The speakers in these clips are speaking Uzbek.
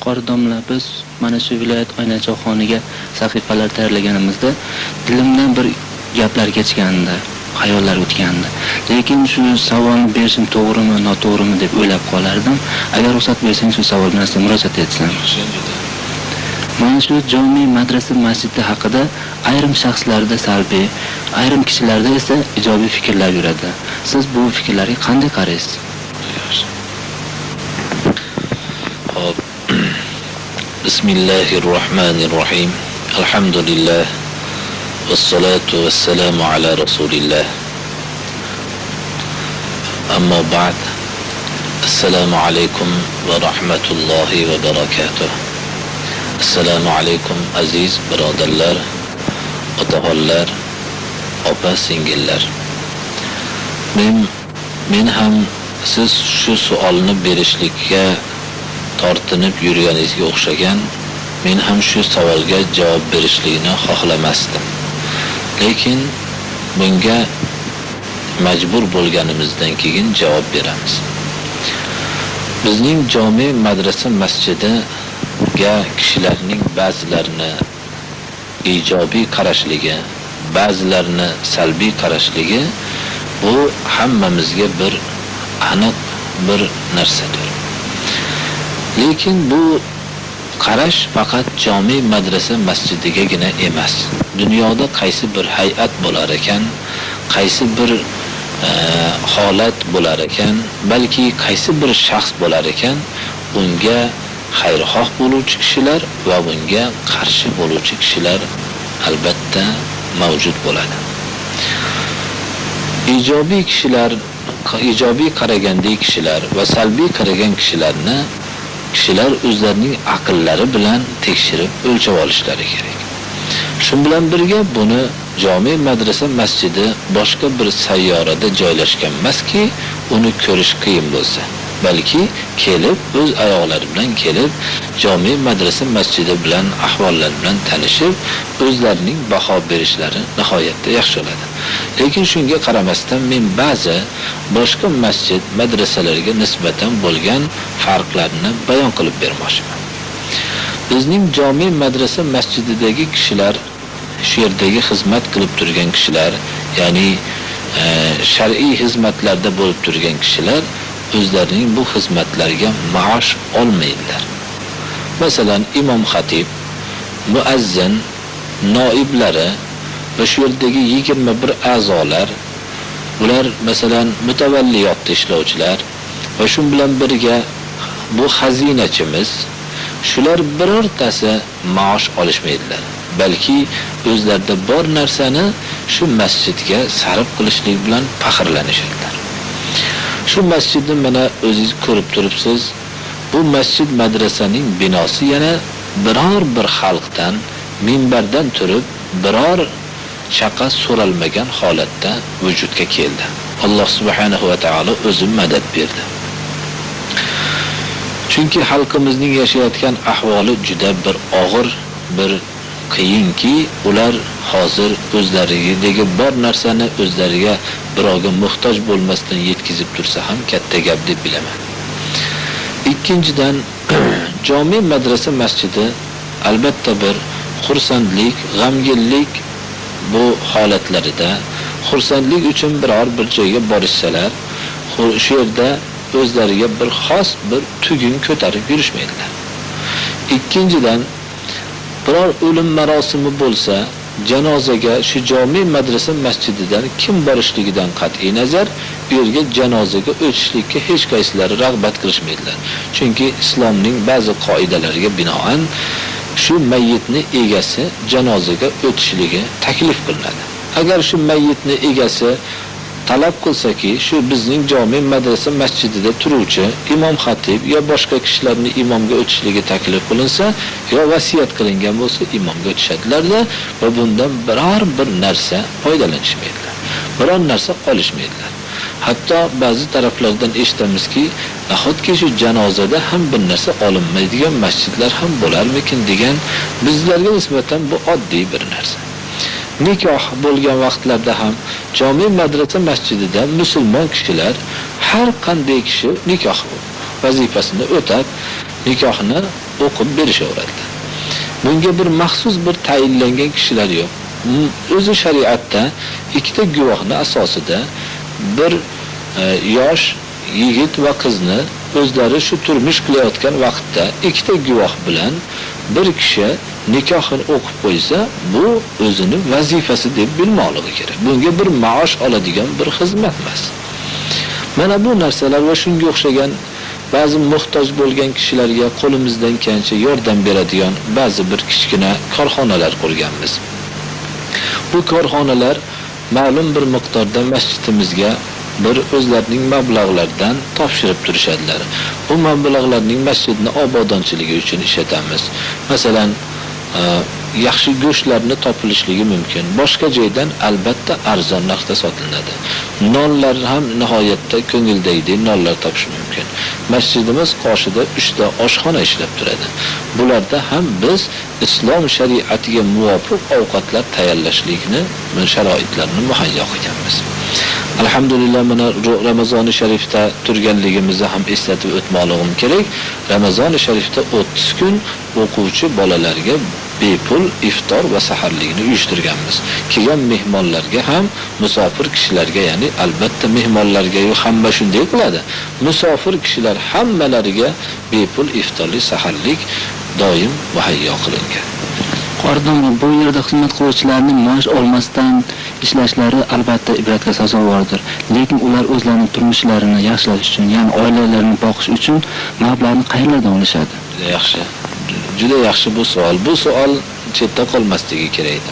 Qori domla, biz mana shu viloyat oynachoqxoniga sahifalar tayyorlaganimizda dilimdan bir gaplar kechgandi, xayollar o'tgandi. Lekin shu savolni berishim to'g'rimi, noto'g'rimi deb o'ylab qolardim. Agar ruxsat bersangiz, shu savol bilan sizga murojaat etsam. Mana shu jome madrasa masjidi haqida ayrim shaxslarda salbiy, ayrim kishilarda esa ijobiy fikrlar yuradi. Siz bu fikrlarga qanday qaraysiz? Yaxshi. Xo'p. Bismillahirrohmanirrohim. Alhamdulillah. Vassalatu vassalamu ala rasulillah. Ammo ba'd. Assalomu alaykum va rahmatullohi va barakatuh. Assalomu alaykum aziz birodarlar, otaxonlar, opa singillar. Men ham siz shu savolni berishlikka tortinib yurganingizga o'xshagan, men ham shu savolga javob berishlikni xohlamasdim. Lekin bunga majbur bo'lganimizdan keyin javob beramiz. Bizning jome madrasa masjidiga kishilarning ba'zilarini ijobiy qarashligi, ba'zilarini salbiy qarashligi bu hammamizga bir aniq bir narsadir. Lekin bu qarash faqat jome madrasa masjidigagina emas. Dunyoda qaysi bir hay'at bo'lar ekan, qaysi bir holat bo'lar ekan, balki qaysi bir shaxs bo'lar ekan, unga xayrixoh bo'luvchi kishilar va bunga qarshi bo'luvchi kishilar albatta mavjud bo'ladi. Ijobiy kishilar, ijobiy qaragandek kishilar va salbiy qaragan kishilarni kishilar o'zlarining aqllari bilan tekshirib o'lchab olishlari kerak. Shu bilan birga buni jome madrasa masjidi boshqa bir sayyorada joylashgan emaski, uni ko'rish qiyin bo'lsa, balki kelib o'z oyoqlari bilan kelib jome madrasa masjidi bilan ahvollar bilan tanishib o'zlarining baho berishlari nihoyatda yaxshi bo'ladi. Lekin shunga qaramasdan men ba'zi boshqa masjid madrasalarga nisbatan bo'lgan farqlarni bayon qilib bermoqchiman. Bizning jome madrasa masjididagi kishilar, shu yerdagi xizmat qilib turgan kishilar, ya'ni shar'iy xizmatlarda bo'lib turgan kishilar o'zlarining bu xizmatlariga maosh olmaydilar. Masalan, imom xatib, muazzin, noiblari va shu yerdagi 21 a'zolar, ular masalan mutavalliyotda ishlovchilar va shu bilan birga bu xazinachimiz, shular birortasi maosh olishmaydilar, balki o'zlarida bor narsani shu masjidga sarf qilishlik bilan faxrlanishadilar. Shu masjidni mana o'zingiz ko'rib turibsiz. Bu masjid madrasaning binosi yana biror bir xalqdan minbardan turib biror chaqa so'ralmagan holatda vujudga keldi. Alloh subhanahu va taolo o'zi madad berdi. Chunki xalqimizning yashayotgan ahvoli juda bir og'ir, bir qiyinki, ular hozir o'zlaridagi bor narsani o'zlariga birovga muhtoj bo'lmasdan yetkazib tursa ham katta gap deb bilaman. Ikkinchidan, jome madrasa masjidi albatta bir xursandlik, g'amginlik bu holatlarida xursandlik uchun biror bir joyga borishsalar, shu yerda o'zlariga bir xos bir tugun ko'tarib yurishmaydilar. Ikkinchidan, biror o'lim marosimi bo'lsa, janozaga shu jome madrasa masjididan kim borishligidan qat'iy nazar, u yerga janozaga o'tishlikka hech qaysilari rag'bat qilishmaydilar. Chunki islomning ba'zi qoidalariga binoan shu mayyitni egasi janozaga o'tishligi taklif qilinadi. Agar shu mayyitni egasi talab qilsaki, shu bizning jome madrasa masjidida turuvchi imom xatib yo boshqa kishilarni imomga o'tishligi taklif qilinsa, yo vasiyat qilingan bo'lsa, imomga o'tishadilar-da va bundan biror bir narsa foydalanishmaydilar. Biror narsa olishmaydilar. Hatto ba'zi taraflardan eshitamizki, nahotki shu janozada ham bir narsa olinmaydigan masjidlar ham bo'larmikin degan bizlarga nisbatan bu oddiy bir narsa. Nikoh bo'lgan vaqtlarda ham jome madrasa masjidida musulmon kishilar har qanday kishi nikoh vazifasini o'tab, Nikohni o'qib berishaveradilar. Bunga bir maxsus bir tayinlangan kishilar yo'q. O'zi shariatda ikkita guvohni asosida bir yosh yigit va qizni o'zlari shu turmush qilayotgan vaqtda ikkita guvoh bilan bir kishi nikohini o'qib qo'ysa, bu o'zini vazifasi deb bilmoqligi kerak. Bunga bir maosh oladigan bir xizmat emas. Mana bu narsalar va shunga o'xshagan ba'zi muhtoj bo'lgan kishilarga qo'limizdan kelgancha yordam beradigan ba'zi bir kichkina korxonalar qurganmiz. Bu korxonalar ma'lum bir miqdorda masjidimizga bir o'zlarining mablag'laridan topshirib turishadilar. Bu mablag'larning masjidni obodonchiligi uchun ishlatamiz. Masalan, yaxshi go'shtlarni topilishligi mumkin. Boshqa joydan albatta arzon narxda sotiladi. Nonlar ham nihoyatda ko'ngildagidek nonlar topish mumkin. Masjidimiz qoshida 3 ta oshxona ishlab turadi. Bularda ham biz islom shariatiga muvofiq ovqatlar tayyorlashlikni, sharoitlarni muhayyo qilganmiz. Alhamdulillah, mana Ramazoni sharifda turganligimizni ham eslatib o'tmoqligim kerak. Ramazoni sharifda 30 kun o'quvchi bolalarga bepul iftor va saharlikni uyushtirganmiz. Kelgan mehmonlarga ham, musofir kishilarga, ya'ni albatta mehmonlarga hamma shunday qiladi. Musofir kishilar hammalariga bepul iftorlik, saharlik doim muhayyo qilingan. Qori, bu yerda xizmat qiluvchilarning maosh olmasdan ishlashlari albatta ibratga sazovordir. Lekin ular o'zlarining turmushlarini yaxshilash uchun, ya'ni oilalarini boqish uchun mablag'ni qayerlardan olishadi? Juda yaxshi. Juda yaxshi bu savol. Bu savol chetda qolmasligi kerak edi.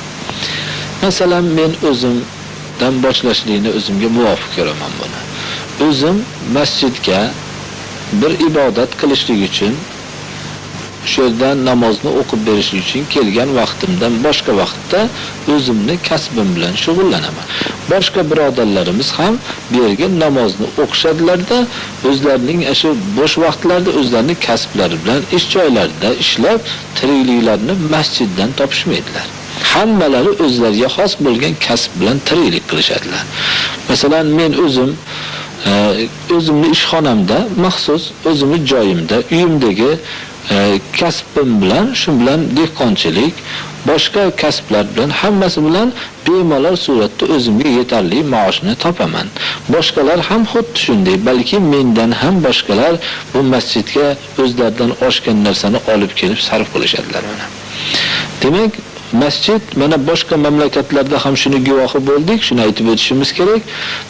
Masalan, men o'zimdan boshlashlikni o'zimga muvofiq ko'raman buni. O'zim masjidga bir ibodat qilishlik uchun, shu yerdan namozni o'qib berish uchun kelgan vaqtimdan boshqa vaqtda o'zimni kasbim bilan shug'ullanaman. Boshqa birodarlarimiz ham bu yerga namozni o'qishadilarda, o'zlarining shu bo'sh vaqtlarida o'zlarining kasblari bilan ish joylarida ishlab, tirikliklarini masjiddan topishmaydilar. Hammalari o'zlariga xos bo'lgan kasb bilan tiriklik qilishadilar. Masalan, men o'zim o'zimni ishxonamda, maxsus o'zimni joyimda, uyimdagi kasbim bilan, shu bilan dehqonchilik, boshqa kasblar bilan hammasi bilan bemalol suratda o'zimga yetarli maoshni topaman. Boshqalar ham xuddi shunday, balki mendan ham boshqalar bu masjidga o'zlaridan oshgan narsani olib kelib sarf qilishadilar mana. Demak, masjid, mana boshqa mamlakatlarda ham shuni guvohi bo'ldik, shuni aytib o'tishimiz kerak.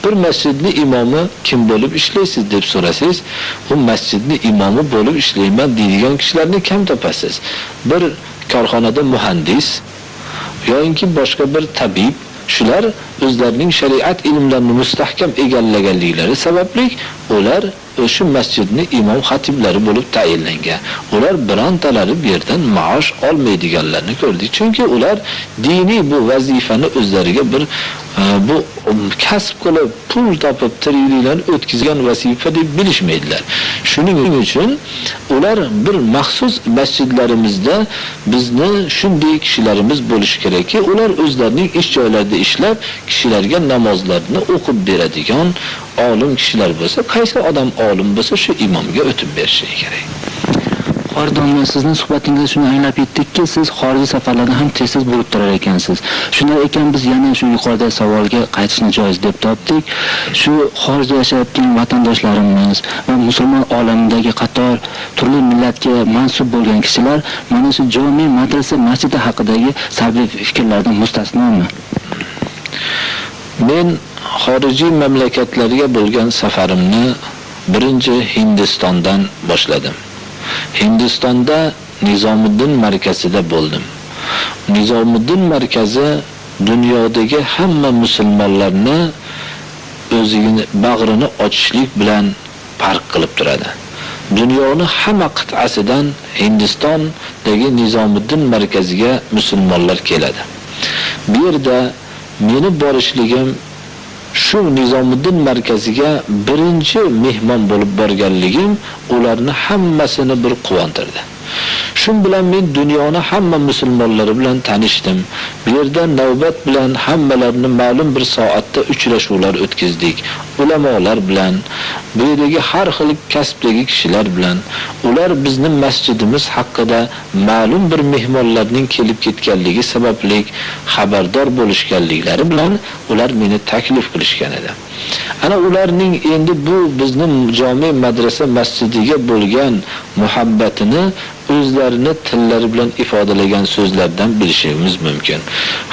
Bir masjidni imomi kim bo'lib ishlaysiz deb so'rasangiz, u masjidni imomi bo'lib ishlayman deydigan kishilarni kam topasiz. Bir korxonada muhandis yoki boshqa bir tabib, shular o'zlarining shariat ilmlarini mustahkam egallaganliklari sababli ular o'sha masjidni imom xatiblari bo'lib tayinlangan. Ular birontalari bu yerdan maosh olmaydiganlarni ko'rdik. Chunki ular diniy bu vazifani o'zlariga bir bu kasb qilib pul topib tirikliklarni o'tkazgan vazifa deb bilishmaydilar. Shuning uchun ular bir maxsus masjidlarimizda bizni shunday kishilarimiz bo'lishi kerakki, ular o'zlarining ish joylarida ishlab kishilarga namozlarni o'qib beradigan olim kishilar bo'lsa, qaysi odam olim bo'lsa shu imomga o'tib berishi kerak. Qori domla, sizni suhbatingizda shuni anglab yetdikki, siz xorijiy safarlarda ham tez-tez bo'lib turar ekansiz. Shunday ekan biz yana shu yuqoridagi savolga qaytishni joiz deb topdik. Shu xorijda yashayotgan vatandoshlarimiz va musulmon olamidagi qator turli millatga mansub bo'lgan kishilar mana shu jome madrasa masjidi haqidagi salbiy fikrlardan mustasnomi? Men xorijiy mamlakatlarga bo'lgan safarimni birinchi Hindistondan boshladim. Hindistonda Nizomiddin markazida bo'ldim. Nizomiddin markazi dunyodagi hamma musulmonlarni o'zini bag'rini ochishlik bilan farq qilib turadi. Dunyoni hamma qit'asidan Hindistondagi Nizomiddin markaziga musulmonlar keladi. Bu yerda meni borishligim shu Nizomiddin markaziga birinchi mehmon bo'lib borganligim ularni hammasini bir quvontirdi. Shun bilan men dunyoni hamma musulmonlari bilan tanishdim. Bu yerda navbat bilan hammalarini ma'lum bir soatda uchrashuvlar o'tkazdik. Ulamolar bilan, bu yerdagi har xil kasbdagi kishilar bilan. Ular bizni masjidimiz haqida ma'lum bir mehmonlarning kelib ketganligi sababli xabardor bo'lishganliklari bilan ular meni taklif qilishgan edi. Ana ularning endi bu bizni jami madrasa masjidiga bo'lgan muhabbatini o'zlarini tillari bilan ifodalagan so'zlardan bilishimiz mumkin.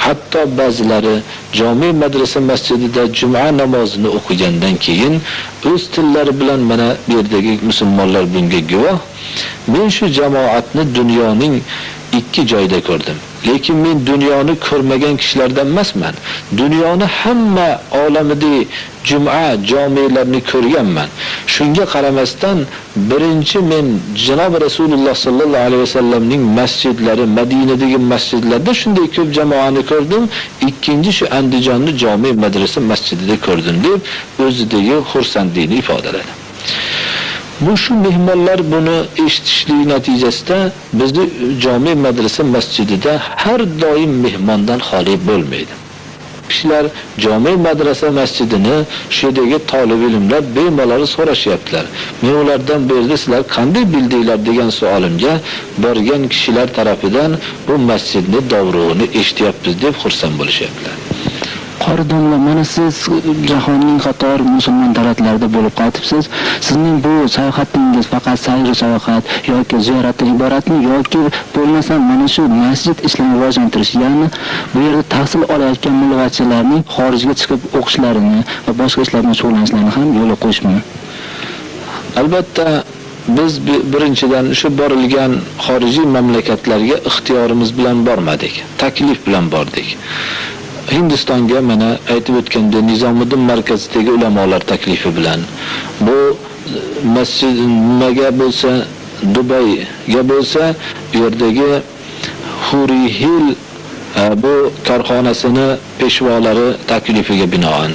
Hatto ba'zilari jami madrasa masjidida juma namozini o'qigandan keyin o'z tillari bilan mana bu yerdagi musulmonlar bunga guvoh. Men shu jamoatni dunyoning 2 joyda ko'rdim. Lekin men dunyoni ko'rmagan kishilardan emasman. Dunyoni hamma olamidagi juma jamilarini ko'rganman. Shunga qaramasdan birinchi men Janob Rasululloh sallallohu alayhi vasallamning masjidlari, Madinadagi masjidlarda shunday ko'p jamoani ko'rdim. Ikkinchi shu Andijonni jami madrasa masjidida ko'rdim deb o'zidagi xursandligini ifodaladi. Bu shu mehmonlar buni eshitishlik natijasida bizni jami madrasa masjidida har doim mehmondan xoli bo'lmaydi. Kishilar jami madrasa masjidini shu yerdagi tolib ilmlar bemalol so'rashyaptilar. Men ulardan bu yerda sizlar qanday bildinglar degan savolimga borgan kishilar tarafidan bu masjidni dovrug'ini eshityapmiz deb xursand bo'lishyaptilar. Qori domla, mana siz jahonning qator musulmon davlatlarida bo'lib qaytibsiz. Sizning bu sayohatingiz faqat sayr sayohat yoki ziyoratdan iboratmi yoki bo'lmasa mana shu masjid ishlarini rivojlantirish, ya'ni bu yerda tahsil olayotgan millatchilarning xorijga chiqib o'qishlarini va boshqa ishlar bilan shug'ullanishlarini ham yo'lga qo'yishmi? Albatta, biz birinchidan shu borilgan xorijiy mamlakatlarga ixtiyorimiz bilan bormadik, taklif bilan bordik. Hindistonga mana aytib o'tganda Nizomiddin markazidagi ulamolar taklifi bilan, bu masjid nimaga bo'lsa, Dubayga bo'lsa, u yerdagi Huri Hill bu korxonasini peshvolari taklifiga binoan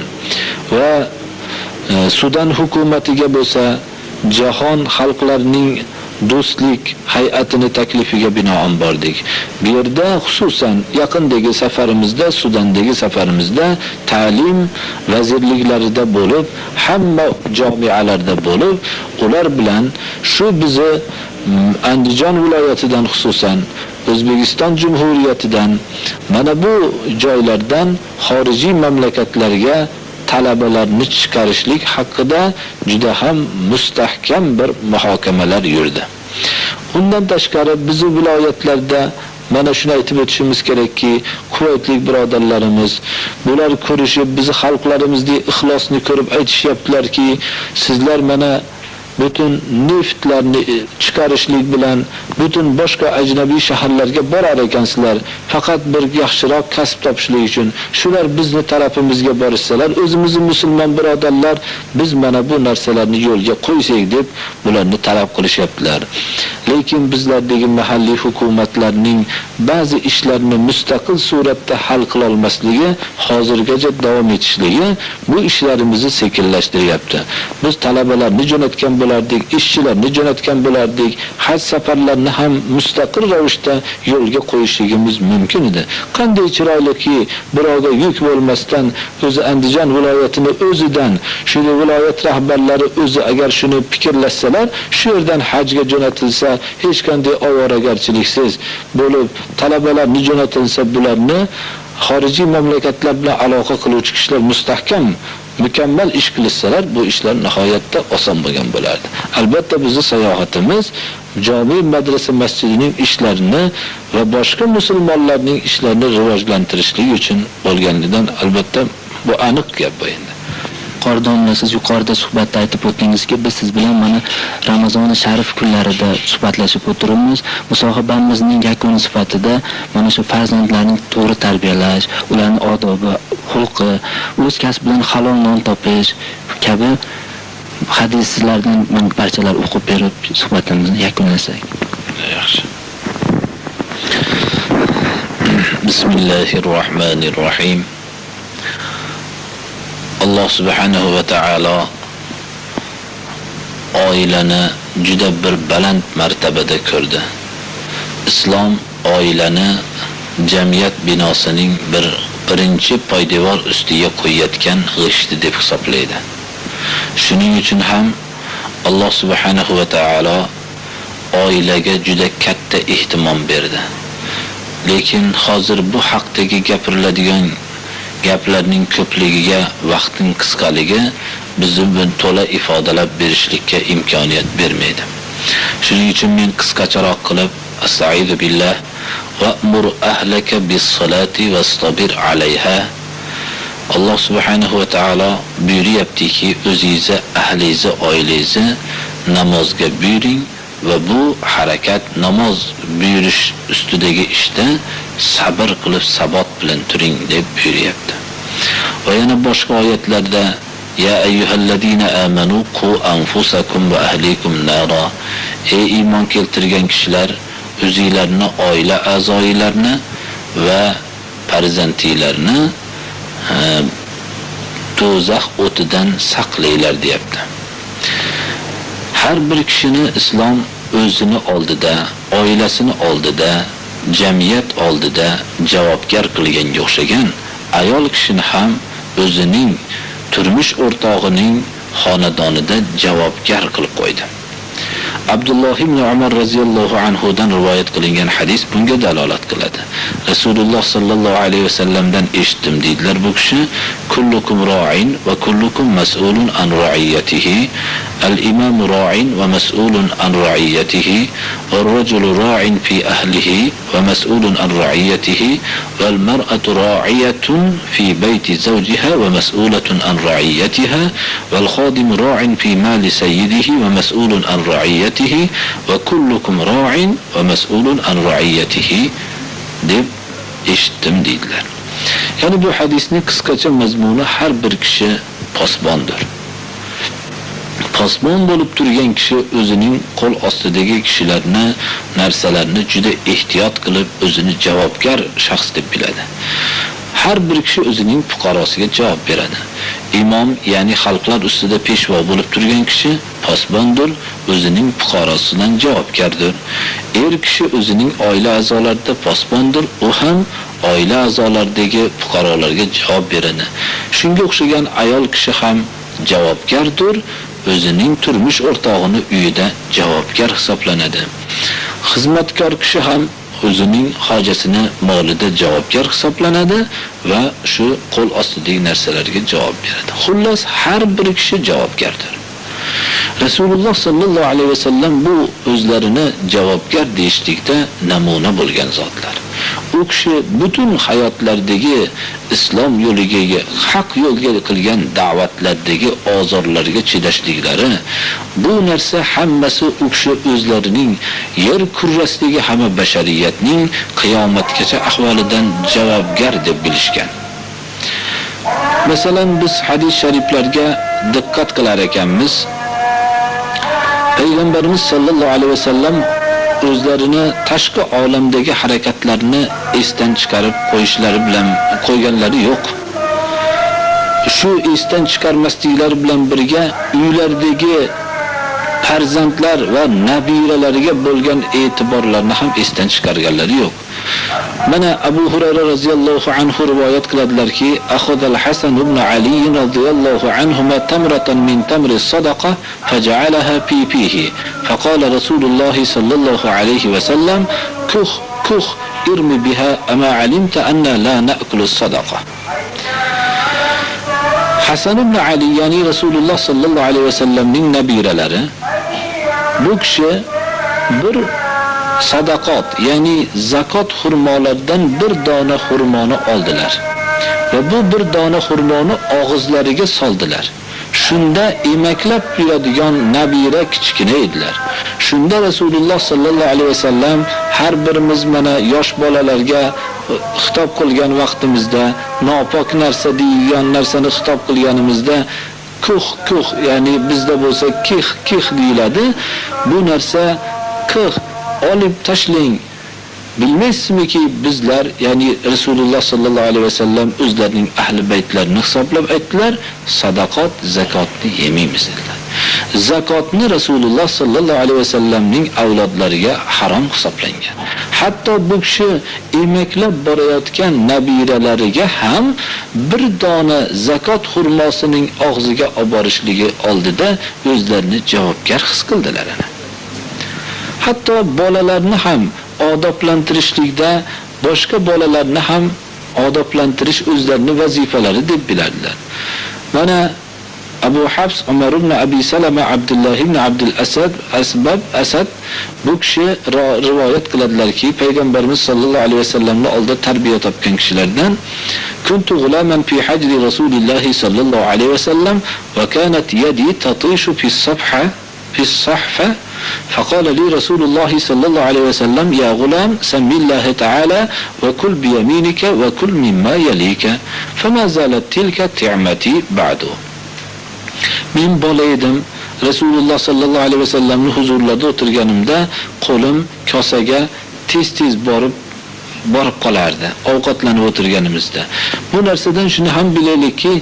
va Sudan hukumatiga bo'lsa jahon xalqlarining do'stlik hay'atini taklifiga binoan bordik. Bu yerda xususan yaqindagi safarimizda, Sudandagi safarimizda ta'lim vazirliklarida bo'lib, hamma jamialarda bo'lib, ular bilan shu bizni Andijon viloyatidan xususan O'zbekiston Jumhuriyatidan mana bu joylardan xorijiy mamlakatlarga talabalarni chiqarishlik haqida juda ham mustahkam bir muhokamalar yurdi. Undan tashqari bizi viloyatlarda mana shuni aytib o'tishimiz kerakki, Kuvaytlik birodarlarimiz bular ko'rishib bizi xalqlarimizdagi ixlosni ko'rib aytishyaptilarki, sizlar mana butun neftlarni chiqarishlik bilan butun boshqa ajnabiy shaharlarga borar ekansizlar, faqat bir yaxshiroq kasb topishlik uchun. Shular bizni tarafimizga borishsalar, o'zimizni musulmon birodarlar biz mana bu narsalarni yo'lga qo'ysak deb bularni talab qilishyaptilar. Lekin bizlardagi mahalliy hukumatlarning ba'zi ishlarni mustaqil suratda hal qila olmasligi, hozirgacha davom etishligi bu ishlarimizni sekinlashtiryapti. Biz talabalarni jo'natgan bo'lardik, ishchilarni jo'natgan bo'lardik, haj safarlarini ham mustaqil ravishda yo'lga qo'yishligimiz mumkin edi. Qanday chiroyliki, birovga yuk bo'lmasdan o'zi Andijon viloyatini o'zidan, shu viloyat rahbarlari o'zi agar shuni fikrlassalar, shu yerdan hajga jo'natilsa, hech qanday ovoragarchiliksiz bo'lib talabalarni jo'natilsa, bularni xorijiy mamlakatlar bilan aloqa qiluvchi kishilar mustahkam, mukammal ish qilsalar, bu ishlar nihoyatda oson bo'lgan bo'lardi. Albatta bizni sayohatimiz jami madrasa masjidining ishlarini va boshqa musulmonlarning ishlarini rivojlantirishlik uchun bo'lganligidan albatta bu aniq gap bu endi. Qori domla, siz yuqorida suhbatda aytib o'tdingizki, biz siz bilan mana Ramazoni sharif kunlarida suhbatlashib o'tiribmiz. Musohibamizning yakuni sifatida mana shu farzandlarni to'g'ri tarbiyalash, ularning odobi, xulqi, o'z kasbi bilan halol non topish kabi hadislardan mana parchalar o'qib berib suhbatimizni yakunlasak. Yaxshi. Bismillahirrohmanirrohim. Alloh subhanahu va taolo oilani juda bir baland martabada ko'rdi. Islom oilani jamiyat binosining birinchi poydevor ustiga qo'yayotgan g'ishti deb hisoblaydi. Shuning uchun ham Alloh subhanahu va taolo oilaga juda katta ehtimom berdi. Lekin hozir bu haqdagi gapiriladigan gaplarning ko'pligiga vaqtning qisqaligi bizni bu to'la ifodalab berishlikka imkoniyat bermaydi. Shuning uchun men qisqacharoq qilib astaizu billah wa'mur ahlaka bis-salati wastabir alayha. Alloh subhanahu va taolo buyuryaptiki, o'zingizni, ahlingizni, oilangizni namozga buyuring va bu harakat namoz buyurish ustidagi ishda sabr qilib sabot bilan turing deb buyuryapti. Va yana boshqa oyatlarda ya ayyuhallazina amanu qu anfusakum va ahlikum nara. Ey iymon keltirgan kishilar, o'zinglarni, oila a'zoylarini va farzandlarini do'zax o'tidan saqlanglar deyapti. Har bir kishini islom o'zini oldida, oilasini oldida, jamiyat oldida javobgar qilganga o'xshagan ayol kishini ham o'zining turmush o'rtog'ining xonadonida javobgar qilib qo'ydi. Abdulloh ibn Umar radhiyallohu anhu dan rivoyat qilingan hadis bunga dalolat qiladi. Rasululloh sallallohu alayhi vasallamdan eshitdim deydilar bu kishi, kullukum ra'in va kullukum mas'ulun an ra'iyatihi. Al-imam ra'in va mas'ulun an ra'iyatihi, va-rajulu ra'in fi ahlihi va mas'ulun an ra'iyatihi, wal mar'atu ra'iyatun fi bayti zawjiha va mas'ulatun an ra'iyatiha, wal khadimu ra'in fi mali sayyidihi va mas'ulun an ra'iyatihi, va kullukum ra'in va mas'ulun an ra'iyatihi deb eshitdim deydilar. Ya'ni bu hadisning qisqacha mazmuni har bir kishi posbondir. Posbon bo'lib turgan kishi o'zining qo'l ostidagi kishilarni, narsalarni juda ehtiyot qilib, o'zini javobgar shaxs deb biladi. Har bir kishi o'zining fuqarosiga javob beradi. Imom, ya'ni xalqlar ustida peshvo bo'lib turgan kishi posbondir, o'zining fuqarosidan javobgardir. Er kishi o'zining oila a'zolarida posbondir, u ham oila a'zolaridagi fuqarolarga javob beradi. Shunga o'xshagan ayol kishi ham javobgardir, o'zining turmush o'rtog'ini uyida javobgar hisoblanadi. Xizmatkor kishi ham o'zining hojasini molida javobgar hisoblanadi va shu qo'l ostidagi narsalarga javob beradi. Xullas, har bir kishi javobgardir. Rasululloh sallallohu alayhi vasallam bu o'zlarini javobgar deyishlikda namuna bo'lgan zotlar. U kishi butun hayotlaridagi islom yo'liga, haq yo'lga qilgan da'vatlardagi ozorlarga chidashliklari, bu narsa hammasi u kishi o'zlarining yer kurrasidagi hamma bashariyatning qiyomatgacha ahvolidan javobgar deb bilishgan. Masalan, biz hadis shariflarga diqqat qilar ekanmiz, Payg'ambarimiz sallallohu alayhi vasallam o'zlarini tashqi olamdagi harakatlarini esdan chiqarib qo'yishlari bilan qo'yganlari yo'q. Shu esdan chiqarmasliklari bilan birga uylardagi farzandlar va nabiralariga bo'lgan e'tiborlarni ham esdan chiqarganlari yo'q. Mana Abu Hurayra radhiyallohu anhu rivoyat qiladilarki, akhadha Hasan ibn Ali radhiyallohu anhuma tamratan min tamri sadaqa faj'alaha fi fihi. Faqala Rasululloh sallallohu alayhi va sallam: "Kux kux irmi biha ama alimta anna la na'kulu sadaqa." Hasan ibn Ali, ya'ni Rasululloh sallallohu alayhi va sallamning nabiralari, bu kishi bir sadaqot, ya'ni zakot xurmolardan bir dona xurmoni oldilar va bu bir dona xurmoni og'izlariga soldilar. Shunda emaklab yuradigan nabira kichkina edilar. Shunda Rasululloh sallallohu alayhi vasallam har birimiz mana yosh bolalarga xitob qilgan vaqtimizda, nopok narsa deyilgan narsani xitob qilganimizda kux kux, ya'ni bizda bo'lsa kix kix deyiladi. Bu narsa kix olib tashlang. Bilmaysizmiki bizlar, ya'ni Rasululloh sallallohu alayhi vasallam o'zlarining ahli baytlarini hisoblab aytdilar, sadaqot, zakotni yemaymiz dedilar. Zakotni Rasululloh sallallohu alayhi vasallamning avlodlariga harom hisoblangan. Hatto bu kishi emaklab borayotgan nabiralariga ham bir dona zakot xurmosining og'ziga olib borishligi oldida o'zlarini javobgar his qildilar ana. Hatto bolalarni ham odoblantirishlikda boshqa bolalarni ham odoblantirish o'zlarini vazifalari deb bilardilar. Mana Abu Hafs Umar ibn Abi Salama Abdullah ibn Abdul Asad Asbab Asad bu kishi rivoyat qiladilarki, payg'ambarimiz sallallohu alayhi vasallamni oldida tarbiya topgan kishilardan kuntu g'ulaman fi hajri rasulillahi sallallohu alayhi vasallam va kanat yadi tatishu fi safha fi sahfa فقال لي رسول الله صلى الله عليه وسلم يا غلام سم الله تعالى وكل بيمينك وكل مما يليك فما زالت تلك تعمتي بعد. Men bola edim. Rasululloh sallallohu alayhi vasallamning huzurlarida o'tirganimda qo'lim kosaga tez-tez borib qolardi ovqatlanib o'tirganimizda. Bu narsadan shuni ham bilaylikki,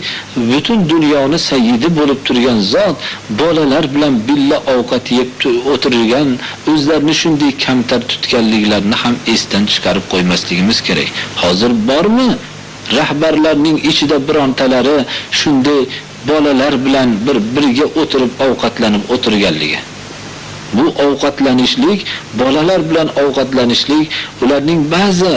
butun dunyoni sayyidi bo'lib turgan zot bolalar bilan billa ovqat yeb o'tirgan, o'zlarini shunday kamtar tutganliklarini ham esdan chiqarib qo'ymasligimiz kerak. Hozir bormi rahbarlarning ichida birontalari shunday bolalar bilan bir-birga o'tirib ovqatlanib o'tirganligi? Bu ovqatlanishlik, bolalar bilan ovqatlanishlik, ularning ba'zi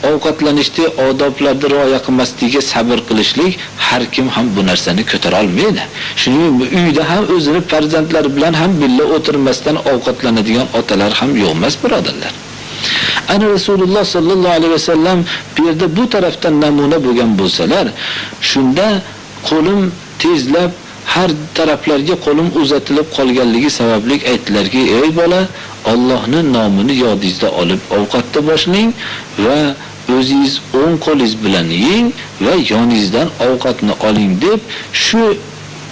ovqatlanishda odoblarni rioya qilmasligiga sabr qilishlik, har kim ham bu narsani ko'tara olmaydi. Shuning uchun uyda ham o'zini farzandlari bilan ham birga o'tirmasdan ovqatlanadigan otalar ham yo'q emas, birodarlar. Ana Rasululloh sallallohu alayhi vasallam bu yerda bu tarafdan namuna bo'lgan bo'lsalar, shunda qo'lim tezlab har taraflarga qo'lim uzatilib qolganligi sababli aytdilarki, ey bola, Allohning nomini yodingizda olib ovqatni boshlang va o'zingiz o'ng qo'lingiz bilan yeng va yoningizdan ovqatni oling deb shu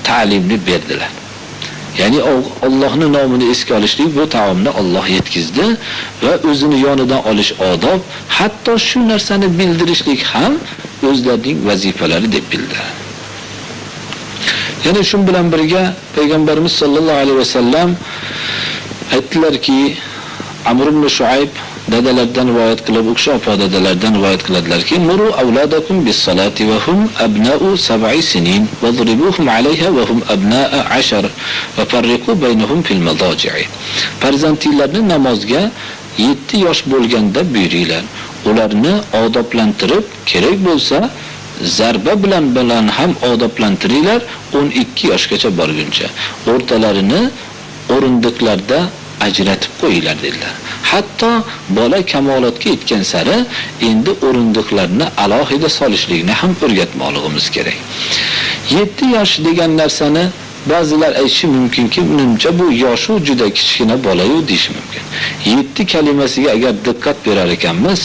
ta'limni berdilar. Ya'ni Allohning nomini esga olishlik, bu taomni Alloh yetkazdi va o'zini yonidan olish odob, hatto shu narsani bildirishlik ham o'zlarining vazifalari deb bildilar. Yana shun bilan birga payg'ambarimiz sallallohu alayhi vasallam aytdilarki, Amr ibn Shuayb dadalardan rivoyat qilib, u kishi opa dadalardan rivoyat qiladilarki, muru avladakum bis-salati va hum abna'u sab'i sinin wadribuhum 'alayha va hum abna'a 10 va farriqu baynahum fil madaji'i. Farzandlarni namozga 7 yosh bo'lganda buyuringlar. Ularni odoblantirib, kerak bo'lsa zarba bilan ham odoblantiringlar 12 yoshgacha borguncha. O'rtalarini o'rindiqlarda ajratib qo'yinglar dedilar. Hatto bola kamolotga yetgan sari endi o'rindiqlarni alohida solishlikni ham o'rgatmoqligimiz kerak. 7 yosh degan narsani ba'zilar aytishi mumkinki, menimcha bu yoshu juda kichkina bola-yu deyishi mumkin. 7 kalimasiga agar diqqat berar ekanmiz,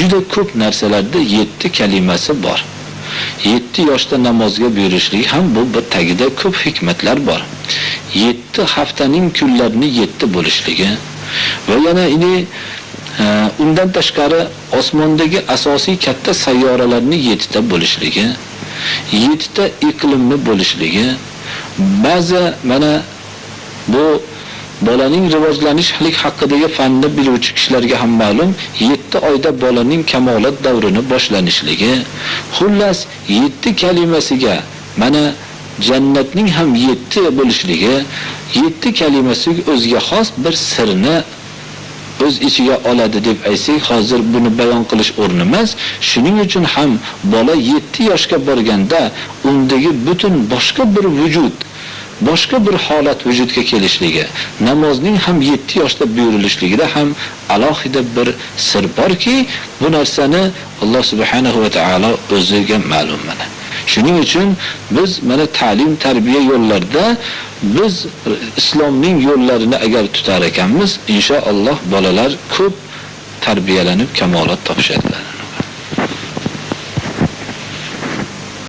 juda ko'p narsalarda 7 kalimasi bor. 7 yoshda namozga buyurishlik ham bu bir tagida ko'p hikmatlar bor. 7 haftaning kunlarini 7 bo'lishligi va yana ini undan tashqari osmondagi asosiy katta sayyoralarning 7 ta bo'lishligi, 7 ta iqlimni bo'lishligi, ba'zi mana bu bolaning rivojlanishlik haqidagi fanni biluvchi kishilarga ham ma'lum, 7 oyda bolaning kamolot davrini boshlanishligi. Xullas, 7 kalimasiga mana jannatning ham 7 bo'lishligi, 7 kalimasi o'ziga xos bir sirni o'z ichiga oladi deb aytsak, hozir buni bayon qilish o'rni emas. Shuning uchun ham bola 7 yoshga borganda undagi butun boshqa bir vujud, boshqa bir holat vujudga kelishligi, namozning ham 7 yoshda buyurilishligida ham alohida bir sir borki, bu narsani Alloh subhanahu va taolo o'ziga ma'lum mana. Shuning uchun biz mana ta'lim tarbiya yo'llarida biz islomning yo'llarini agar tutar ekanmiz, inshaalloh bolalar ko'p tarbiyalanib kamolot topishadilar.